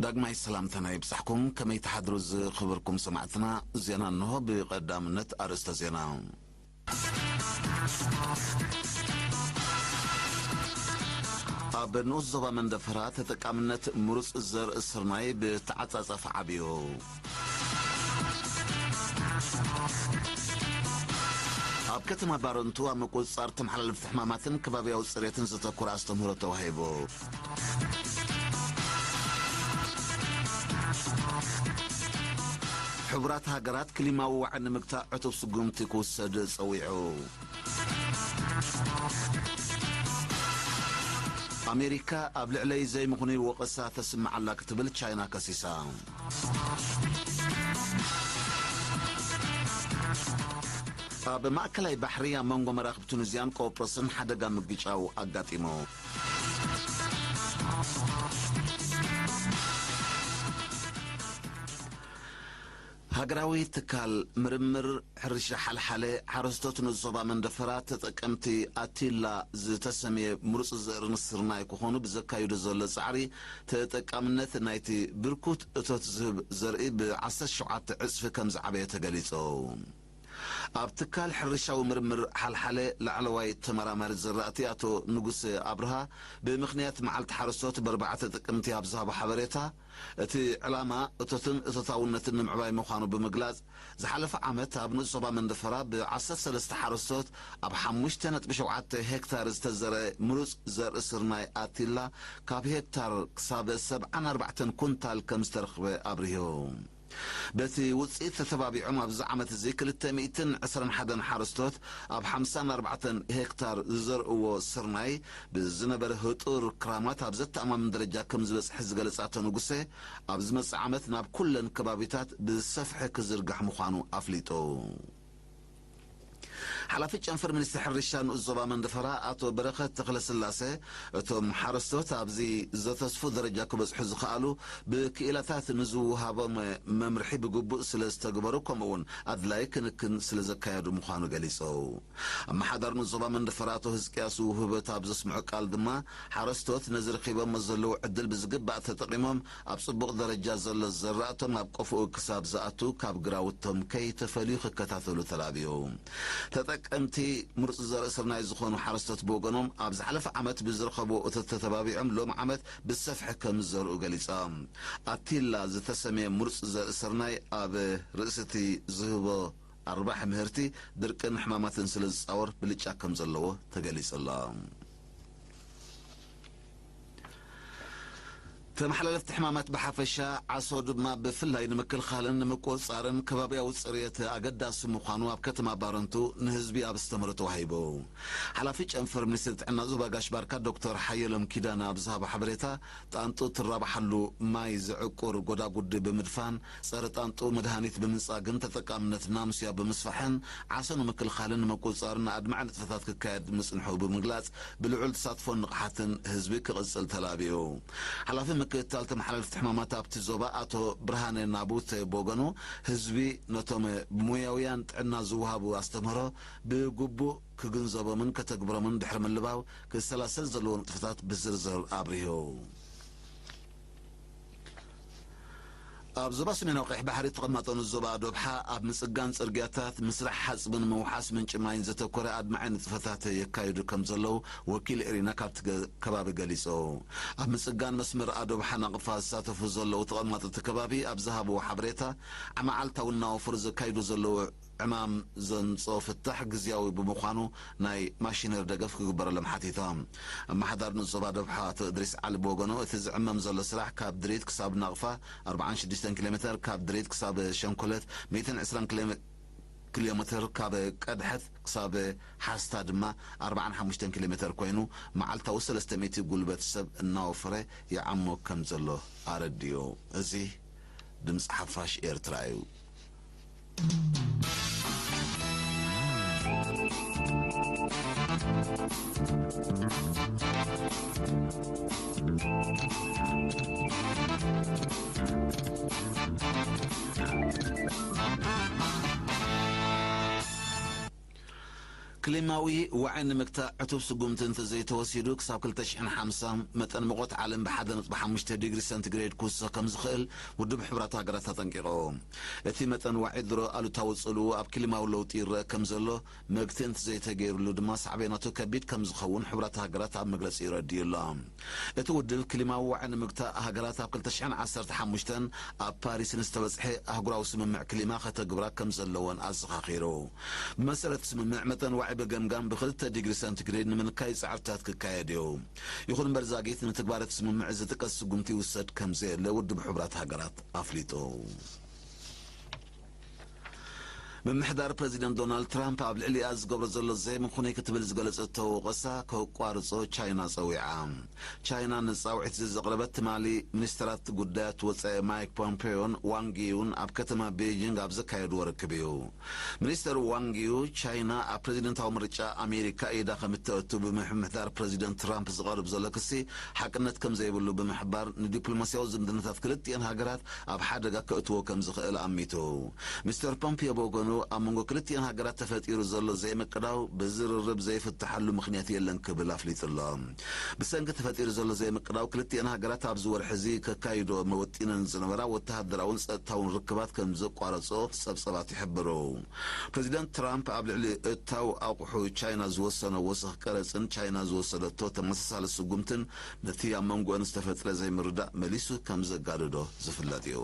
ዳግማይ ሰላምታና ይብጻሕኩም። ከመይ ትሓድሩ ዝኽብርኩም ሰማዕትና? ዜና እንሆ። ብቐዳምነት ኣርእስተ ዜና። ኣብ ንኡስ ዞባ መንደፈራ ተጠቃምነት ምሩጽ ዘርኢ ስርናይ ብተዓጻጻፊ ዓብዩ። ኣብ ከተማ ባረንቱ ኣብ ምቁጽጻር ተመሓላለፍቲ ሕማማትን ከባብያዊ ጽሬትን ዘተኮረ ኣስተምህሮ ተዋሂቡ። ሕቡራት ሃገራት ክሊማዊ ዋዒ ንምግታእ ዕቱብ ስጉምቲ ክውሰድ ጸዊዑ። ኣሜሪካ ኣብ ልዕለይ ዘይምኽኑይ ወቐሳ ተስምዓላ ክትብል ቻይና ከሲሳ። ኣብ ማእከላይ ባሕሪ ኣብ መንጎ መራኽብ ቱኒዝያን ቆጵሮስን ሓደጋ ምግጫው ኣጋጢሙ። ሃገራዊ ትካል ምርምር ሕርሻ ሓልሓለ፣ ሓረስቶት ንዞባ መንደፈራ ተጠቀምቲ ኣቲላ ዝተሰምየ ምሩጽ ዘርኢ ስርናይ ክኾኑ ብዘካይዶ ዘሎ ጻዕሪ፣ ተጠቃምነት ናይቲ ብርኩት እቶት ዝህብ ዘርኢ ብ ዓሰርተ ሸውዓተ ዕጽፊ ከም ዝዓበየ ተገሊጹ። ኣብ ትካል ሕርሻዊ ምርምር ሓልሓለ ላዕለዋይ ተመራማሪ ዘራእቲ ኣቶ ንጉሰ ኣብርሃ፣ ብምኽንያት መዓልቲ ሓረስቶት ብኣርባዕተ ጥቅምቲ ኣብ ዝሃቦ ሓበሬታ፣ እቲ ዕላማ እቶትን እቶታውነትን ንምዕባይ ምዃኑ ብምግላጽ፣ ዝሓለፈ ዓመት ኣብ ንኡስ ዞባ መንደፈራ ብዓሰርተ ሰለስተ ሓረስቶት ኣብ ሓሙሽተ ነጥቢ ሸውዓተ ሄክታር ዝተዘርአ ምሩጽ ዘርኢ ስርናይ ኣቲላ፣ ካብ ሄክታር ክሳብ ሰብዓን ኣርባዕተን ኩንታል ከም ዝተረኽበ ኣብሪሁ። በቲ ውጽኢት ተተባቢዖም ኣብዚ ዓመት እዚ ክልተ ሚእትን ዕስራን ሓደን ሓረስቶት ኣብ ሓምሳን ኣርባዕተን ሄክታር ዝዘርእዎ ስርናይ ብዝነበረ ህጡር ክራማት ኣብ ዘተኣማምን ደረጃ ከም ዝበጽሐ ዝገለጸ ኣቶ ንጉሴ፣ ኣብ ዝመጽእ ዓመት ናብ ኩለን ከባቢታት ብሰፍሒ ክዝርጋሕ ምዃኑ ኣፍሊጡ። ሓላፊ ጨንፈር ሚኒስትሪ ሕርሻ ንኡስ ዞባ መንደፈራ ኣቶ በረኸት ተኽለስላሴ፣ እቶም ሓረስቶት ኣብዚ ዘተስፉ ደረጃ ክበጽሑ ዝኸኣሉ ብክኢላታት ንዝወሃቦም መምርሒ ብግቡእ ስለ ዝተግበሩ፣ ከምኡ'ውን ኣድላዪ ክንክን ስለ ዘካየዱ ምዃኑ ገሊጹ። ኣመሓዳሪ ንኡስ ዞባ መንደፈራ ኣቶ ህዝቅያስ ውህበት ኣብ ዘስምዖ ቃል ድማ፣ ሓረስቶት ነዚ ረኺቦሞ ዘለዉ ዕድል ብዝግባእ ተጠቒሞም ኣብ ጽቡቕ ደረጃ ዘሎ ዘራእቶም ኣብ ቆፎኡ ክሳብ ዝኣቱ ካብ ግራውቶም ከይተፈልዩ ክከታተሉ ተላብዩ። ተጠቀምቲ ምሩጽ ዘርኢ ስርናይ ዝኾኑ ሓረስቶት ብወገኖም፣ ኣብ ዝሓለፈ ዓመት ብዝረኸብዎ እቶት ተተባቢዖም ሎም ዓመት ብሰፍሒ ከም ዝዘርኡ ገሊጾም። ኣቲላ ዝተሰምየ ምሩጽ ዘርኢ ስርናይ ኣብ ርእሲ እቲ ዝህቦ ኣርባሒ ምህርቲ ድርቅን ሕማማትን ስለ ዝጻወር ብልጫ ከም ዘለዎ ተገሊጹ ኣሎ። ተመሓላለፍቲ ሕማማት ብሓፈሻ፣ ዓሶ ድማ ብፍላይ ንምክልኻልን ንምቁጽጻርን ከባብያዊ ጽሬት ኣገዳሲ ምዃኑ ኣብ ከተማ ባረንቱ ንህዝቢ ኣብ ኣስተምህሮ ተዋሂቡ። ሓላፊ ጨንፈር ሚኒስትሪ ጥዕና ዞባ ጋሽ ባርካ ዶክተር ሓየሎም ኪዳነ ኣብ ዝሃቦ ሓበሬታ፣ ጣንጡ ትራብሓሉ ማይ ዘዕቁር ጎዳጉዲ ብምድፋን፣ ጸረ ጣንጡ መድሃኒት ብምንጻግን ተጠቃምነት ናምስያ ብምስፋሕን ዓሶ ንምክልኻልን ንምቁጽጻርን ኣድማዒ ንጥፈታት ክካየድ ምጽንሑ ብምግላጽ፣ ብልዑል ተሳትፎን ንቕሓትን ህዝቢ ክቕጽል ተላብዩ። ሓላፊ ምክትታል ተመሓላለፍቲ ሕማማት ኣብቲ ዞባ ኣቶ ብርሃነ ናቡተ ብወገኑ፣ ህዝቢ ነቶም ብሞያውያን ጥዕና ዝወሃቡ ኣስተምህሮ ብግቡእ ክግንዘቦምን ከተግብሮምን ድሕሪ ምልባው፣ ክሰላሰል ዘለዎ ንጥፈታት ብዝርዝር ኣብሪሁ። ኣብ ዞባ ሰሜናዊ ቀይሕ ባሕሪ ተቐማጦ ንዞባ ዶብሓ ኣብ ምጽጋን ጽርግያታት፣ ምስራሕ ሓጽብን ምውሓስ ምንጪ ማይን ዘተኮረ ኣድማዒ ንጥፈታት የካይዱ ከም ዘለዉ ወኪል ኤሪና ካብቲ ገ-፣ ከባቢ ገሊጹ። ኣብ ምጽጋን መስመር ኣዶብሓ ናቕፋ ዝሳተፉ ዘለዉ ተቐማጦ እቲ ከባቢ ኣብ ዝሃብዎ ሓበሬታ፣ መዓልታዊ እናወፈሩ ዘካይዱ ዘለዉ ዕማም ዘምጽኦ ፍታሕ ግዝያዊ ብምዃኑ ናይ ማሽነሪ ደገፍ ክግበረሎም ሓቲቶም። ኣመሓዳሪ ንኡስ ዞባ ዶብሓ ኣቶ እድሪስ ዓሊ ብወገኑ፣ እቲ ዝዕመም ዘሎ ስራሕ ካብ ድሪት ክሳብ ናቕፋ ኣርባዓን ሽዱሽተን ኪሎ ሜተር፣ ካብ ድሪት ክሳብ ሸንኮለት ሚእትን ዕስራን ኪሎ ሜ-፣ ኪሎ ሜተር፣ ካብ ቀድሐት ክሳብ ሓስታ ድማ ኣርባዓን ሓሙሽተን ኪሎ ሜተር ኮይኑ፣ መዓልታዊ ሰለስተ ሚእቲ ጉልበት ሰብ እናወፈረ ይዓሞ ከም ዘሎ ኣረዲኡ። እዚ ድምፂ ሓፋሽ ኤርትራ እዩ። ክሊማዊ ዋዒ ንምግታእ ዕቱብ ስጉምቲ እንተዘይተወሲዱ፣ ክሳብ ክልተ ሽሕን ሓምሳን መጠን ሙቐት ዓለም ብሓደ ነጥቢ ሓሙሽተ ዲግሪ ሰንቲግሬድ ክውስኽ ከም ዝኽእል ውድብ ሕቡራት ሃገራት ኣጠንቂቑ። እቲ መጠን ዋዒ ድሮ ኣሉታዊ ጽልዎ ኣብ ክሊማዊ ለውጢ ይረአ ከም ዘሎ፣ መግትኢ እንተዘይተገይሩሉ ድማ ሳዕቤናቱ ከቢድ ከም ዝኸውን ሕቡራት ሃገራት ኣብ መግለጺ ይረድዩ ኣሎ። እቲ ውድብ ክሊማዊ ዋዒ ንምግታእ ሃገራት ኣብ ክልተ ሽሕን ዓሰርተ ሓሙሽተን ኣብ ፓሪስ ንዝተበጽሐ ኣህጉራዊ ስምምዕ ክሊማ ከተግብራ ከም ዘለወን ኣዘኻኺሩ። ብመሰረት ስምምዕ መጠን ዋዒ ብገምጋም ብክልተ ዲግሪ ሰንቲግሬድ ንምንካይ ጻዕርታት ክካየድ እዩ። ይኹን እምበር ዛጊት ንትግባረ እቲ ስምምዕ ዝጥቀስ ስጉምቲ ይውሰድ ከም ዘየለ ውድብ ሕቡራት ሃገራት ኣፍሊጡ። ምምሕዳር ፕረዚደንት ዶናልድ ትራምፕ ኣብ ልዕሊኣ ዝገብሮ ዘሎ ዘይምኽኑይ ክትብል ዝገለጸቶ ወቐሳ ከቋርጾ ቻይና ጸዊዓ። ቻይና ንጻውዒት ዘቕረበት ትማሊ ሚኒስተራት ጉዳያት ወጻኢ ማይክ ፖምፔዮን ዋንግ ዪን ኣብ ከተማ ቤጂንግ ኣብ ዘካየድዎ ርክብ እዩ። ሚኒስተር ዋንግ ዩ፣ ቻይና ኣብ ፕረዚደንታዊ ምርጫ ኣሜሪካ ኢዳ ከም እተእቱ ብምምሕዳር ፕረዚደንት ትራምፕ ዝቐርብ ዘሎ ክሲ ሓቅነት ከም ዘይብሉ ብምሕባር፣ ንዲፕሎማስያዊ ዝምድናታት ክልቲኤን ሃገራት ኣብ ሓደጋ ከእትዎ ከም ዝኽእል ኣሚቱ። ሚስተር ፖምፒዮ ብወገኑ፣ ኣብ መንጎ ክልቲኤን ሃገራት ተፈጢሩ ዘሎ ዘይምቅዳው ብዝርርብ ዘይፍትሓሉ ምኽንያት የለን ክብል ኣፍሊጡ ኣሎ። ብሰንኪ ተፈጢሩ ዘሎ ዘይምቅዳው ክልቲኤን ሃገራት ኣብዚ ወርሒ እዚ ከካይዶ መወጢነን ዝነበራ ወተሃደራውን ጸጥታውን ርክባት ከም ዘቋረጾ ጸብጸባት ይሕብሩ። ፕረዚደንት ትራምፕ ኣብ ልዕሊ እታው ኣቑሑ ቻይና ዝወሰኖ ወሰኽ ቀረጽን ቻይና ዝወሰደቶ ተመሳሳሊ ስጉምትን ነቲ ኣብ መንጎአን ዝተፈጥረ ዘይምርዳእ መሊሱ ከም ዘጋደዶ ዝፍለጥ እዩ።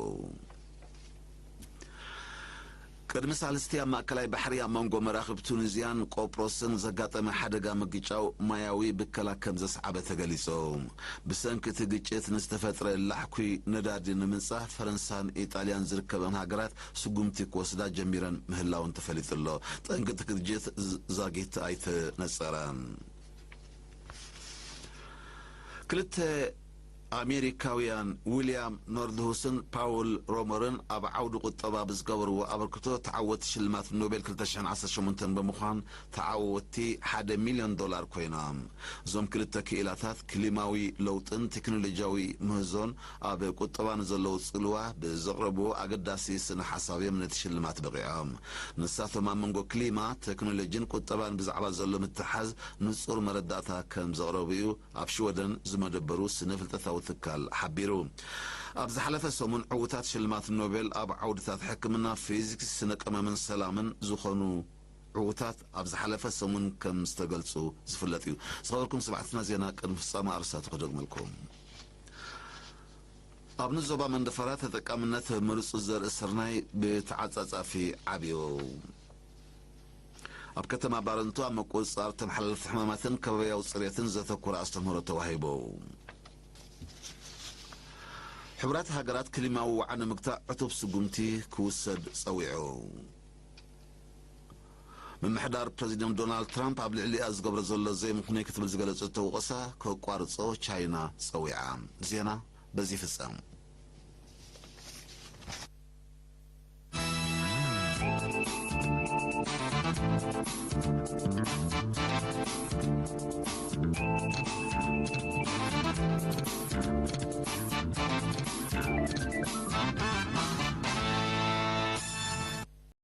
ቅድሚ ሳልስቲ ኣብ ማእከላይ ባሕሪ ኣብ መንጎ መራኽብ ቱኒዝያን ቆጵሮስን ዘጋጠመ ሓደጋ ምግጫው ማያዊ ብከላ ከም ዘስዓበ ተገሊጹ። ብሰንኪ እቲ ግጭት ንዝተፈጥረ ላሕኩይ ነዳዲ ንምንጻህ ፈረንሳን ኢጣልያን ዝርከበን ሃገራት ስጉምቲ ክወስዳ ጀሚረን ምህላውን ተፈሊጡ ኣሎ። ጠንቂ እቲ ግጭት ዝ-፣ ዛጊት ኣይተነጸረን። ክልተ ኣሜሪካውያን ዊልያም ኖርድሁስን ፓውል ሮመርን ኣብ ዓውዲ ቁጠባ ብዝገበርዎ ኣበርክቶ ተዓወቲ ሽልማት ኖቤል ክልተ ሽሕን ዓሰርተ ሸሞንተን ብምዃን ተዓወቲ ሓደ ሚልዮን ዶላር ኮይኖም። እዞም ክልተ ክኢላታት ክሊማዊ ለውጥን ቴክኖሎጂያዊ ምህዞን ኣብ ቁጠባ ንዘለዎ ጽልዋ ብዘቕረብዎ ኣገዳሲ ስነ ሓሳብ እዮም ነቲ ሽልማት በቒዖም። ንሳቶም ኣብ መንጎ ክሊማ፣ ቴክኖሎጂን ቁጠባን ብዛዕባ ዘሎ ምትሓዝ ንጹር መረዳእታ ከም ዘቕረቡ እዩ ኣብ ሽወደን ዝመደበሩ ስነ ፍልጠታዊ ትካል ሓቢሩ። ኣብ ዝሓለፈ ሰሙን ዕዉታት ሽልማት ኖቤል ኣብ ዓውድታት ሕክምና፣ ፊዚክስ፣ ስነ ቀመምን ሰላምን ዝኾኑ ዕዉታት ኣብ ዝሓለፈ ሰሙን ከም ዝተገልጹ ዝፍለጥ እዩ። ዝኸበርኩም ሰማዕትና፣ ዜና ቅድሚ ፍጻመ ኣርእስታቱ ክደግመልኩም። ኣብ ንዞባ መንደፈራ ተጠቃምነት ምሩጽ ዘርኢ ስርናይ ብተዓጻጻፊ ዓብዩ። ኣብ ከተማ ባረንቱ ኣብ ምቁጽጻር ተመሓላለፍቲ ሕማማትን ከባብያዊ ጽሬትን ዘተኮረ ኣስተምህሮ ተዋሂቡ። ሕቡራት ሃገራት ክሊማዊ ዋዕን ንምግታእ ዕቱብ ስጉምቲ ክውሰድ ጸዊዑ። ምምሕዳር ፕረዚደንት ዶናልድ ትራምፕ ኣብ ልዕሊኣ ዝገብሮ ዘሎ ዘይምኽኑይ ክትብል ዝገለጸቶ ወቐሳ ከቋርጾ ቻይና ጸዊዓ። ዜና በዚ ይፍጸም።